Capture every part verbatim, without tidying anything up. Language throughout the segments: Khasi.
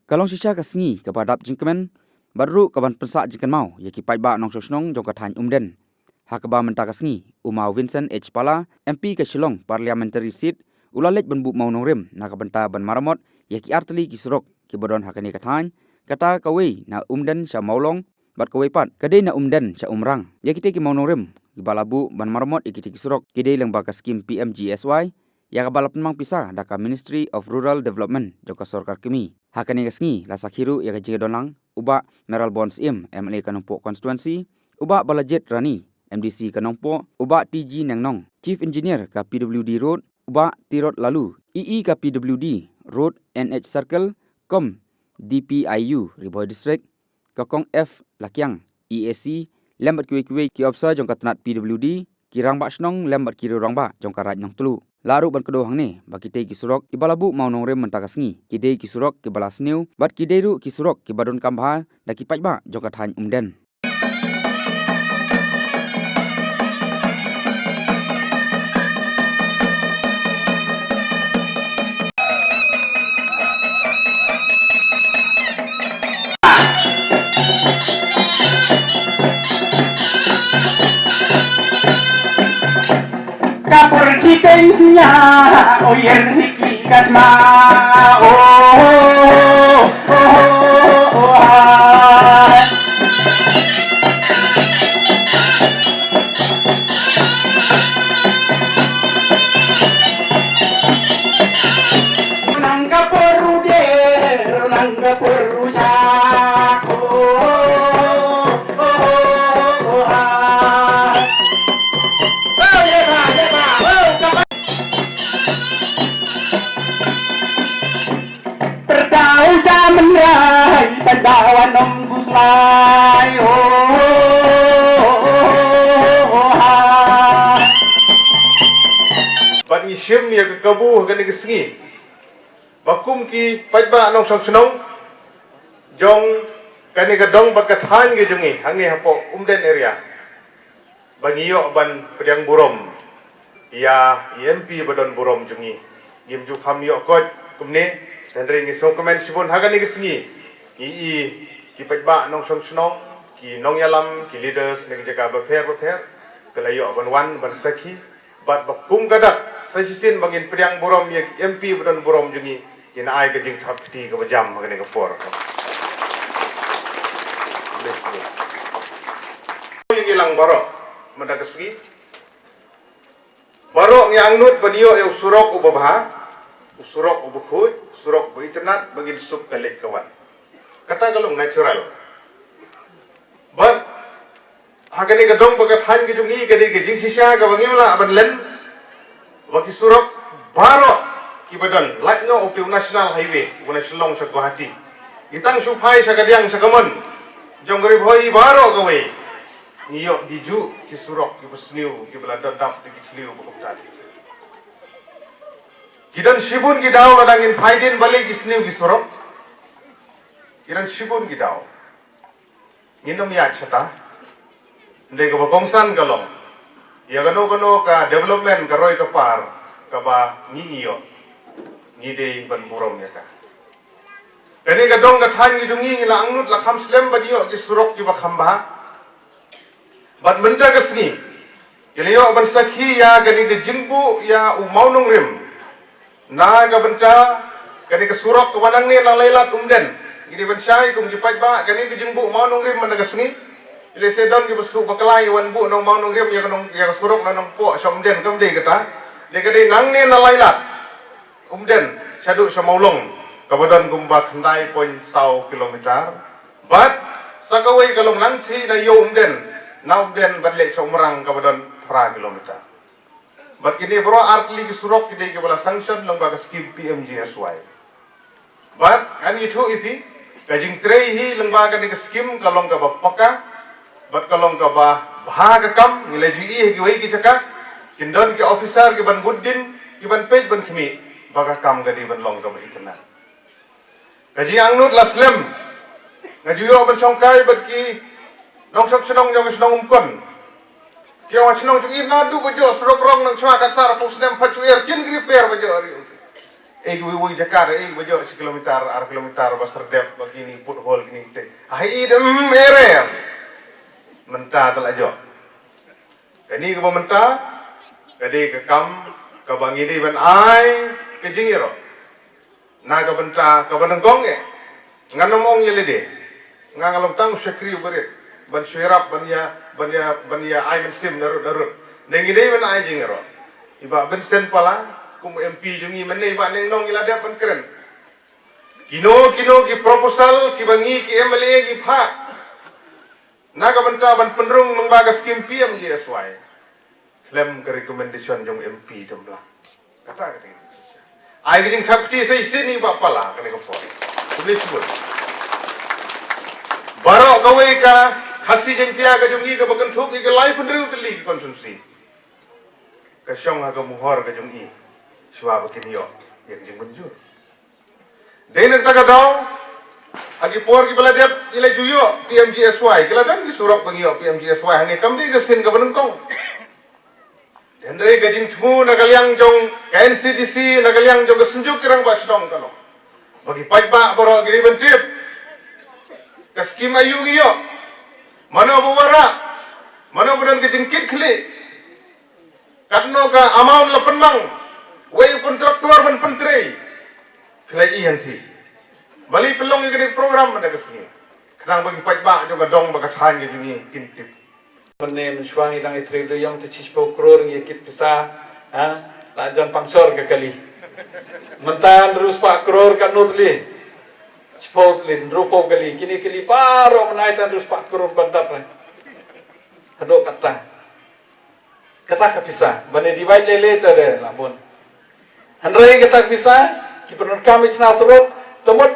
Ka long shisha ka sngi kaba dap jingkmen bad ruh kaban pynsah jingkynmaw ïa ki paidbah nongshong shnong jong ka thaiñ Umden. Ha kaba mynta ka sngi, u maw Vincent H Pala, M P ka Shillong Parliamentary Seat, u la leit ban buh mawnongrim na ka bynta ban maramot ïa ki artylli ki surok kiba don ha kane ka thaiñ, kata kawei na Umden sha Mawlong, bad kawei pat ka dei na Umden sha Umrang. Ïa kitei ki mawnongrim kiba la buh ban maramot ïa kitei ki surok ki dei lyngba ka skim P M G S Y, ïa kaba la pynmang pisa da ka Ministry of Rural Development jong ka sorkar kmie. Ha kane ka sngi la sakhi ruh ïa ka jingdon lang u Bah Mayralborn Syiem, M L A ka Nongpoh Constituency, u Bah Balajied Rani, M D C ka Nongpoh, u Bah T G Nengnong, Chief Engineer ka P W D Road, u Bah Tirot Laloo, E E ka P W D Road and H Circle, kum D P I U Ri Bhoi District, ka Kong F Lakiang, E A C, lem bad kiwei kiwei ki ophisar jong ka tnat P W D, ki rangbah shnong lem bad ki rangbah jong ka Raid Nongtluh. La ruh ban kdew hangne ba kitei ki surok kiba la buh mawnongrim mynta ka sngi ki dei ki surok kiba la sniew bad ki dei ruh ki surok kiba donkam bha da ki paidbah jong ka thaiñ Umden. Ka por ki teng sñia, o yer ni ki kat ma, o, o, o, o, a. Nang ka por u der, nang ka por u ja, o, o, o, o, a. Pyrda u ja mynrai, pyrda wa nong guslai, o, o, o, o, ha. Bad ngi shim ïa ka kabu ha kane ka sngi ba kum ki paidbah nongshong shnong jong kane ka dong bad ka thaiñ ka jong ngi hangne hapoh Umden area, ba ngi ïoh ban pdiang burom ïa i M P ba don burom jong ngi. Ngim ju kham ïoh koit kumne, hynrei ngi sngewkmen shibun ha kane ka sngi ngi i ki paidbah nongshong shnong, ki nongïalam, ki leaders na ki jaka bapher bapher ki la ïoh ban wan ban sakhi. Bad ba kum ka dak sa shisien ba ngin pdiang burom ïa ki M P ba don burom jong ngi, ngin ai ka jingthap kti kaba jam ha kane ka por. Ïa ngi lang baroh mynta ka sngi, baroh ngi angnud ban ïoh ïa u surok uba bha, u surok uba khuid, u surok uba itynnad, ba ngin suk ka leit ka wan. Kata ka long natural. Bad ha kane ka dong bad ka thaiñ ka jong ngi ka dei ka jingshisha kaba ngim lah ban len ba ki surok baroh kiba don, lait noh u tei u National Highway uba na Shillong sha Guwahati, ngi tang shu phai sha kadiang sha kamon jong ka Ri Bhoi baroh kawei, ngi ïoh ki juh ki surok kiba sniew, kiba la dap da ki thliew ba kumta. Ki don shibun ki daw lada ngin phai dien balei ki sniew ki surok. Ki don shibun ki daw. Ngin ym ïaid shata. Hynrei kaba kongsan ka long, ïa kano kano ka development ka roi ka par kaba ngi ngi ïoh, ngi dei ban burom ïa ka. Kane ka dong ka thaiñ ka jong ngi ngi la angnud la kham slem ban ïoh ki surok kiba kham bha. Bad mynta ka sngi ngi la ïoh ban sakhi ïa kane ka jingbuh ïa u mawnongrim na ka bynta kane ka surok kaba nangne na Lailat Umden. Ngi dei ban shai kum ki paidbah, kane ka jingbuh mawnongrim mynta ka sngi, lehse don kiba shu bakla ïa wan buh nong mawnongrim ïa ka nong, ïa ka surok na Nongpoh sha Umden, kam dei kata. Dei ka dei nangne na Lailat Umden shaduh sha Mawlong kaba don kumba khyndai point saw kilometer. Bad sa kawei ka long nangthie na Ïew Umden, na Umden bad leit sha Umrang kaba don phra kilometer. Bad kine baroh artylli ki surok ki dei kiba la sanction lyngba ka skim P M G S Y. Bad ngan ïathuh ïa phi, ka jingtrei hi lyngba kane ka skim ka long kaba paka bad ka long kaba bha ka kam. Ngi la ju ïohi ha kiwei ki jaka kin don ki officer kiban bud din, kiban peit ban khmih ba ka kam ka dei ban long kaba itynnad. Ka jingangnud la slem. Nga ju ïoh ban shongkai bad ki nongshong shnong jong ka shnong Umkon. Ki ong, shnong jong ngi naduh ba jooh surok rong nang shuwa ka sar phew snem, pha ju er jin ki repair ba jooh ri. Ei, wei wei jaka da ei ba jok shi kilometer, ar kilometer ba serdep ba kini pothole kini te. Ai dem ere. Mynta te la jok. Kani kaba mynta ka dei ka kam kaba ngi dei ban ai ka jingïaroh na ka bynta kaba nyngkong eh. Ngan ym ong ïa lade. Nga nga long tang u shakri u barit ban shu ïarap ban ïa, ban ïa, ban ïa ai mynsiem narud narud. Ne ngi dei ban ai jingïaroh. I Bah Vincent Pala kum u M P jong ngi mynne, i Bah Neng Nong i la dep ban kren. Kino kino ki proposal kiba ngi ki M L A ngi phah na ka bynta ban pynrung lyngba ka skim P M G S Y khlem ka recommendation jong M P Damblang. Kata ka dei. Ai ka jingthap kti sa shisien i Bah Pala kane ka por. Khublei shibun. Baroh kawei ka Khasi Jaiñtia ka jong ngi kaba kynthup ïa ki laiphew hynriew tylli ki constituency ka shong ha ka mohor ka jong i shuwa ba kin ïoh ïa ka jingmynjur. Dei na kata ka daw ha ki por kiba la dep i la ju ïoh P M G S Y, ki la don ki surok ba ngi ïoh P M G S Y hangne, kam dei ka sien kaba nyngkong. Hynrei ka jingthmu na ka liang jong ka N C D C, na ka liang jong ka Synjuk ki Rangbah Shnong ka long ba ki paidbah baroh ki dei ban tip ka skim aïu ngi ïoh, mano ba wanrah, mano ba don ka jingkitkhlieh, katno ka amount la pynmang, wei u contractor ban pyntrei. Phi la i hangthie. Balei pynlong ïa kane ka program mynta ka sngi? Khnang ba ki paidbah jong ka dong bad ka thaiñ ka jong ngi kin tip. Mynne mynshuwa ngi dang ïatrei duyong te shiphew klur ngi ïa kit pisa. Ha? La jan pangshor ka kali. Mynta hynriew spah klur katno tylli? Shiphew tylli, hynriewphew kali. Kine kali baroh mynta hynriew spah klur ban dap. Haduh katta. Kata ka pisa ban ïa divide lei lei te dei la bun. Hynrei kata ka pisa ki pyndonkam ïa shna surok, te mut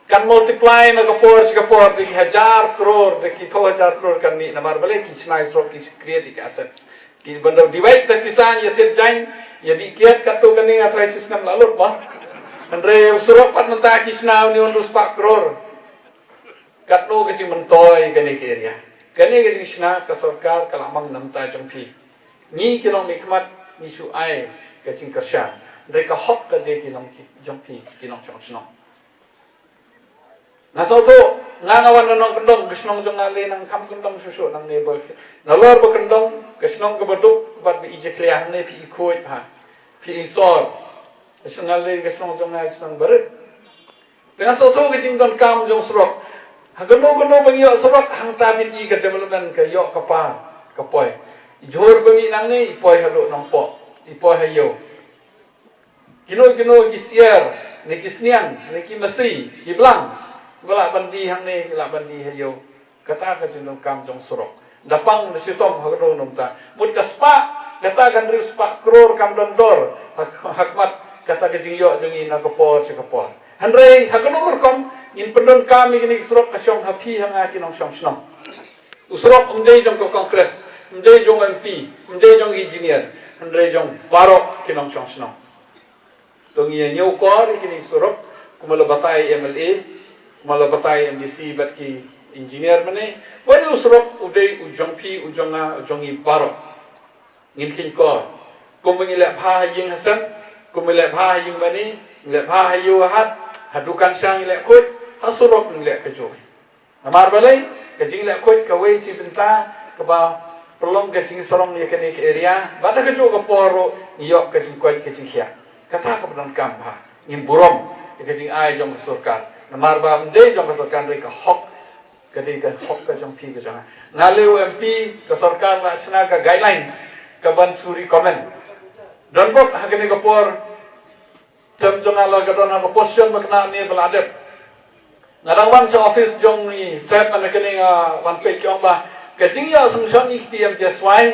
kan multiply na ka por sha ka por, da ki hajar klur, da ki phew hajar klur kan mih, namar balei? Ki shna ïa surok, ki create ïa ki assets. Ki ban da divide kata ka pisa ïa thied jaiñ, ïa dih kiad katto katne, nga tharai shi snem la lut mo. Hynrei surok pat mynta ki shna une hynriew spah klur. Katno ka jingmyntoi kane ka area. Kane ka jingshna ka sorkar ka la mang na bynta jong phi. Ngi ki nongmihkhmat ngi shu ai ka jingkyrshan. Hynrei ka hok ka jong ki nong ki, jong phi ki nongshong shnong. Nga sngewthuh, nga nga wan na nongkyndong, ka shnong jong nga lei nang kham kyndong shuh shuh nangne ba. Nalor ba kyndong, ka shnong kaba duk bad ba i jakhlia, hangne phi i khuid ha. Phi i sor. Ka shnong nga lei, ka shnong jong nga ka shnong barit. Te nga sngewthuh ka jingdonkam jong surok. Ha kano kano ba ngi ïoh surok, hangta ban i ka development ka ïoh ka par, ka poi. I jhur ba mih nangne i poi haduh Nongpoh, i poi ha Ïew. Kino kino ki syiar, ne ki sniang, ne ki masi, ki blang, ba lah ban die hangne, ba lah ban die ha Ïew. Kata ka jingdonkam jong surok. Da pang da shitom ha kano kano mynta. Mut ka spah, kata ka hynriew spah klur kam don dor ha, ha khmat kata ka jingïoh jong ngi na ka por sha ka por. Hynrei ha kano ka rukom ngin pyndonkam ïa kine ki surok, ka shong ha phi ha nga ki nongshong shnong. U surok um dei jong ka Congress, um dei jong M P, um dei jong engineer, hynrei jong baroh ki nongshong shnong. To ngi ïa ñiewkor ïa kine ki surok, kumba la batai M L A, kumba la batai M D C bad ki engineer mynne. Ba une u surok u dei u jong phi, u jong nga, u jong ngi baroh. Ngin kheiñkor. Kumba ngi leh bha ha ïing ha sem, kumba ngi leh bha ha ïing mane, ngi leh bha ha ïew ha hat, ha dukan sha ngi leh khuid, ha surok ngi leh kajuh. Namar balei? Ka jingleh khuid kawei shi bynta kaba pynlong ka jingsarong ïa kane ka area, bad ha kajuh ka por ruh ngi ïoh ka jingkoit ka jingkhiah. Kata kaba donkam bha, ngin burom ïa ka jingai jong ka sorkar. Namar ba ym dei jong ka sorkar, hynrei ka hok, ka dei ka hok ka jong phi ka jong nga. Nga lei u M P, ka sorkar la shna ka guidelines kaban shu recommend. Donbok ha kane ka por, term jong nga la ka don ha ka position ba kane ba la dep. Nga dang wan sha office jong i Sep, na kane nga wan peit ki ong ba ka jingïoh sanction ïa ki P M G S Y,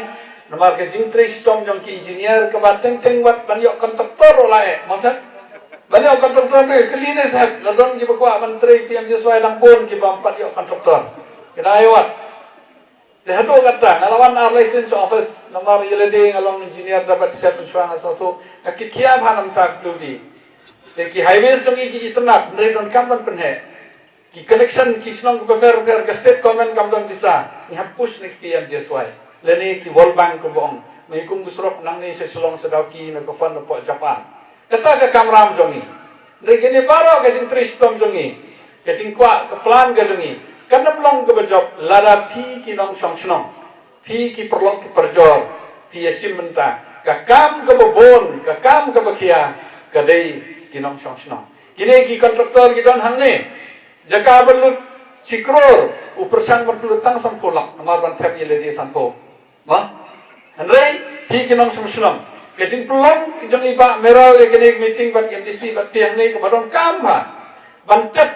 namar ka jingtrei shitom jong ki engineer kaba teng teng wat ban ïoh contractor ruh la eh, mo Sep? Ban ïoh contractor ruh kali ne Sep, la don kiba kwah ban trei P M G S Y dang bun kiba ym pat ïoh contractor. Ki dang ïoh wat. Te haduh katta, nga la wan ar lai sien sha office, namar ïa lade nga long engineer da bad sep mynshuwa, nga sngewthuh, nga kitkhia bha na bynta ka W D. Te ki highways jong ngi ki itynnad, hynrei donkam ban pynheh. Ki connection, ki shnong kiba pher pher, ka state government kam don pisa, ngi hap push na ki P M G S Y. Lane ki World Bank kumba ong. Ngi kum ki surok nangne sha Shillong sha Dawki na ka fund na pok Japan. Kata ka kamram jong ngi. Hynrei kine baroh ka jingtrei shitom jong ngi, ka jingkwah, ka plan ka jong ngi, kan ym long kaba jop lada phi ki nongshong shnong, phi ki paralok ki parajor, phi ïa shim bynta. Ka kam kaba bun, ka kam kaba khia, ka dei ki nongshong shnong. Kine ki contractor ki don hangne, jaka ba lut shi klur, u pyrshang ban pynlut tang sanphew lak, namar ban thep ïa lade sanphew. Mo? Hynrei phi ki nongshong shnong, ka jingpynlong jong i Bah Meral ïa kane ka meeting bad M D C bad phi hangne kaba donkam bha ban tip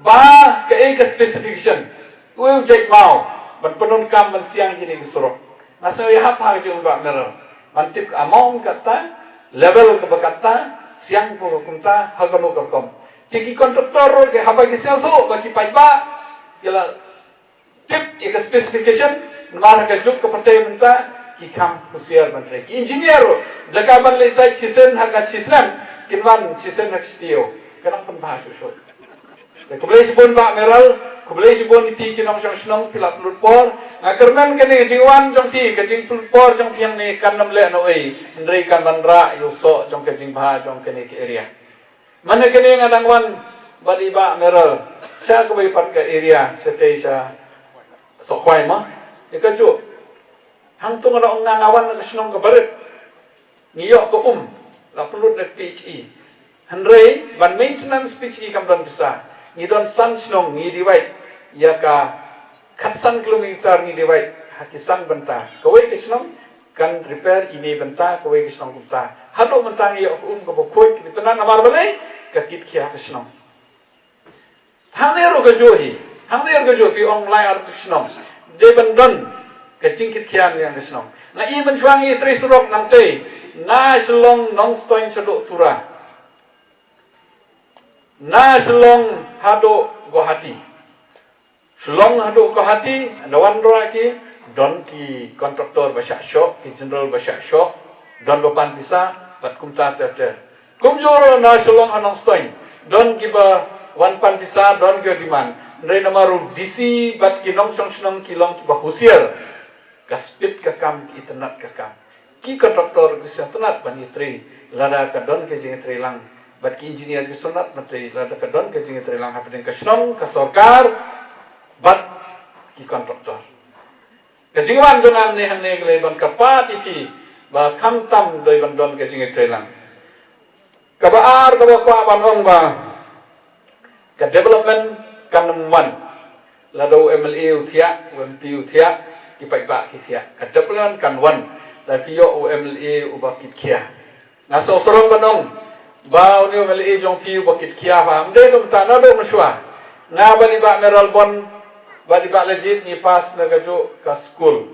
ba kaei ka specification, uei u jait maw ban pyndonkam ban siang kine ki surok. Nga sngew ïahap ha ka jong i Bah Meral ban tip ka amount kata, level kaba kata, siang kumta, ha kano ka rukom. Te ki contractor ruh ki haba ki sngewthuh ba ki paidbah ki la tip ïa ka specification, namar ha ka juk ka pyrthei mynta ki kham husiar ban trei. Ki engineer ruh, jaka ban leit site shisien ha ka shisnem, kin wan shisien ha ka shi taïew. Ka nang pynbha shuh shuh. Te khublei shibun Bah Meral, khublei shibun ïa phi ki nongshong shnong, phi la pynlut por. Nga kyrmen kane ka jingwan jong phi, ka jingpynlut por jong phi hangne kan ym leh noh ei, hynrei kan wanrah ïa u soh jong ka jingbha jong kane ka area. Mynne kane nga dang wan bad i Bah Meral sha kawei pat ka area, shatei sha Sohkwai mo. Ïa kajuh. Hangto nga ong nga, nga wan na ka shnong kaba rit. Ngi ïoh ka um, la pynlut da ka P H E. Hynrei ban maintenance P H E kam don pisa. Ngi don san shnong, ngi divide ïa ka khatsan kilometer, ngi divide ha ki san bynta. Kawei ka shnong kan repair ine bynta, kawei ka shnong kumta. Haduh mynta ngi ïoh ka um kaba khuid, ngi tynat, namar balei? Ka kit khia ka shnong. Hangne ruh kajuh hi. Hangne ruh kajuh, phi ong lai arphew shnong. Dei ban don ka jingkit khia ïa ka shnong. Nga i mynshuwa ngi trei surok nangtei, na Shillong Nongstoiñ shaduh Tura, na Shillong haduh Guwahati. Shillong haduh Guwahati, da wan rah ki, don ki contractor ba shah shoh, ki general ba shah shoh, don ba pan pisa, bad kumta ter ter. Kumjuh ruh na Shillong ha Nongstoiñ, don kiba wan pan pisa, don kiba demand. Hynrei namar u D C bad ki nongshong shnong ki long kiba husiar, ka speed ka kam, ki itynnad ka kam. Ki contractor ki sngewtynnad ban ïatrei lada ka don ka jingïatreilang, bad ki engineer ki sngewtynnad ban trei lada ka don ka jingïatreilang hapdeng ka shnong, ka sorkar bad ki contractor. Ka jingwan jong nga hangne, hangne ka dei ban kyrpad ïa phi ba khamtam dei ban don ka jingïatreilang. Kaba ar, kaba kwah ban ong ba ka development kan ym wan lada u M L A u thiah, u M P u thiah, ki paidbah ki thiah. Ka development kan wan lada phi ïoh u M L A uba kit khia. Nga sngew sarong ban ong ba une u M L A jong phi uba kit khia, ba ym dei kumta, naduh mynshuwa nga bad i Bah Meral Bon bad i Bah Lajit ngi pass na kajuh ka skul.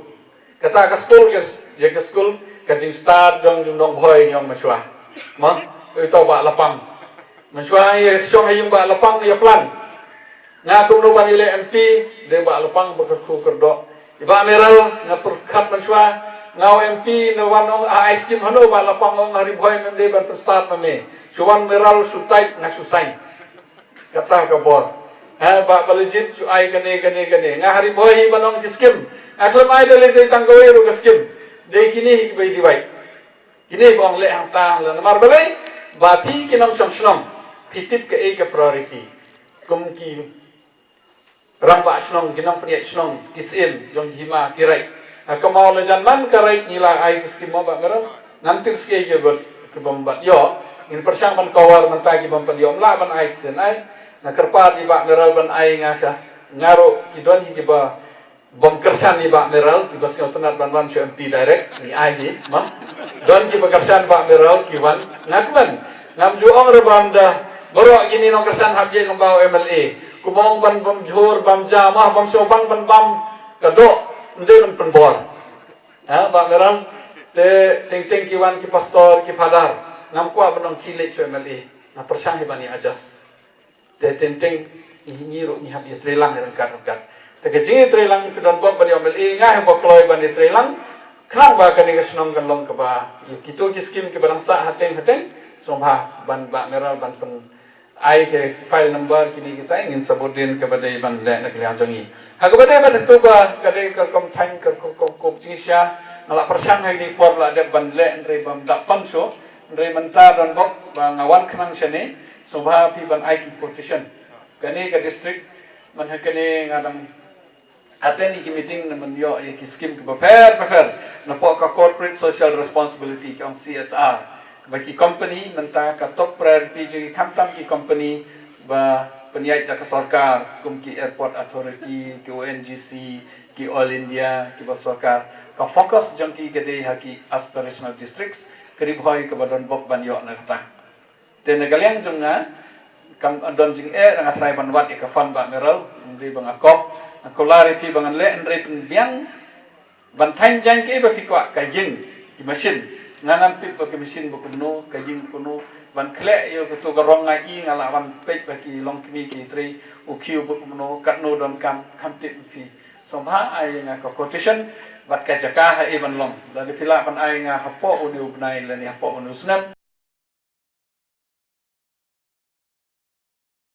Kata ka skul, ka, ïa ka skul, ka jingstad jong, jong Nongbhoi ngi ong mynshuwa. Mo, ito Bah Lapang. Mynshuwa ngi ïa shong ha ïing Bah Lapang ïa plan. Nga kumno ban ïaleh M P, dei Bah Lapang ba kyrkhu kyrdoh. I Bah Meral nga pyrkhat mynshuwa, nga u M P, nga wan ong ai skim hano, Bah Lapang ong ha Ri Bhoi mem dei ban pynstad ma me. Shu wan Meral shu tied, nga shu sign. Kata ka bor. Ha, Bah Lajit shu ai kane, kane, kane. Nga ha Ri Bhoi hi ban ong ki skim. Nga khlem ai da lei, dei tang kawei ruh ka skim. Dei kine hi kiba i divide. Kine ba ong leh hangta hangta, namar balei? Ba phi ki nongshong shnong phi tip kaei ka priority. Kum ki rangbah shnong, ki nongpynïaid shnong, ki syiem jong ki hima, ki raid. Ha ka maw la jan man ka raid ngi la ai ki skim mo Bah Meral. Ngam tip skim ki bym, ki bym pat ïoh. Ngin pyrshang ban cover mynta ki bym pat ïoh, ym lah ban ai shisien ai. Nga kyrpad ïa i Bah Meral ban ai nga ka, nga ruh ki don hi kiba bym kyrshan ïa i Bah Meral, kiba sngewtynnad ban wan sha M P direct, ngi ai hi, mo. Don kiba kyrshan Bah Meral ki wan, nga kmen. Ngam ju ong ruh ba ym da, baroh kine nongkyrshan hap ïeng kumba u M L A. Kumba ong ban bam jhur, bam ja, mo, bam sngewbang ban bam ka doh, ym dei ban pynbor. Ha, Bah Meral, te teng teng ki wan ki pastor, ki phadar. Ngam kwah ban ong khie leit sha u M L A. Nga pyrshang hi ban ïa adjust. Te teng teng ngi ruh ngi hap ïatreilang ryngkat ryngkat. Te ka jingïatreilang phi don bok ban ïa u M L A, nga hi ba kloi ban ïatreilang. Khnang ba kane ka shnong kan long kaba ïa kito ki skim kiba dang sah hateng hateng, sngewbha ban Bah Meral ban pyn ai ka file number kine kita, ngin sa bud dien kaba dei ban leh na ka liang jong ngi. Ha kaba dei ban tu ba ka dei ka rukom thaiñ, ka rukom kup jingshisha, nga la pyrshang ha kine ki por la dep ban leh hynrei bym dap pan shuh. Hynrei mynta don bok ba nga wan khnang shane, sngewbha phi ban ai ki quotation. Kane ka district, man ha kane nga dang attend ïa ki meeting na man ïoh ïa ki scheme kiba pher pher. Na pok ka corporate social responsibility, ki ong C S R. Ba ki company, mynta ka top priority jong ki khamtam ki company ba pynïaid da ka sorkar, kum ki airport authority, ki O N G C, ki Oil India, kiba sorkar. Ka focus jong ki ka dei ha ki aspirational districts, ka Ri Bhoi kaba don bok ban ïoh na kata. Te na ka liang jong nga, kam don jingeh, nga trai ban wad ïa ka fund ba Meral, hynrei ba nga kop, nga kular ïa phi ba ngan leh, hynrei pynbiang, ban thaiñ jaiñ kaei ba phi kwah, ka ïing, ki machine. Nga ngam tip ba ki machine ba kumno, ka ïing kumno, ban khleh ïa kato ka rong nga i, nga lah ban peit ba ki longkmie ki trei, u khiew ba kumno, katno donkam, kam tip phi. Sngewbha ai nga ka quotation, bad ka jaka ha i ban long. Lada phi lah ban ai nga hapoh une u bnai, lane hapoh une u snem,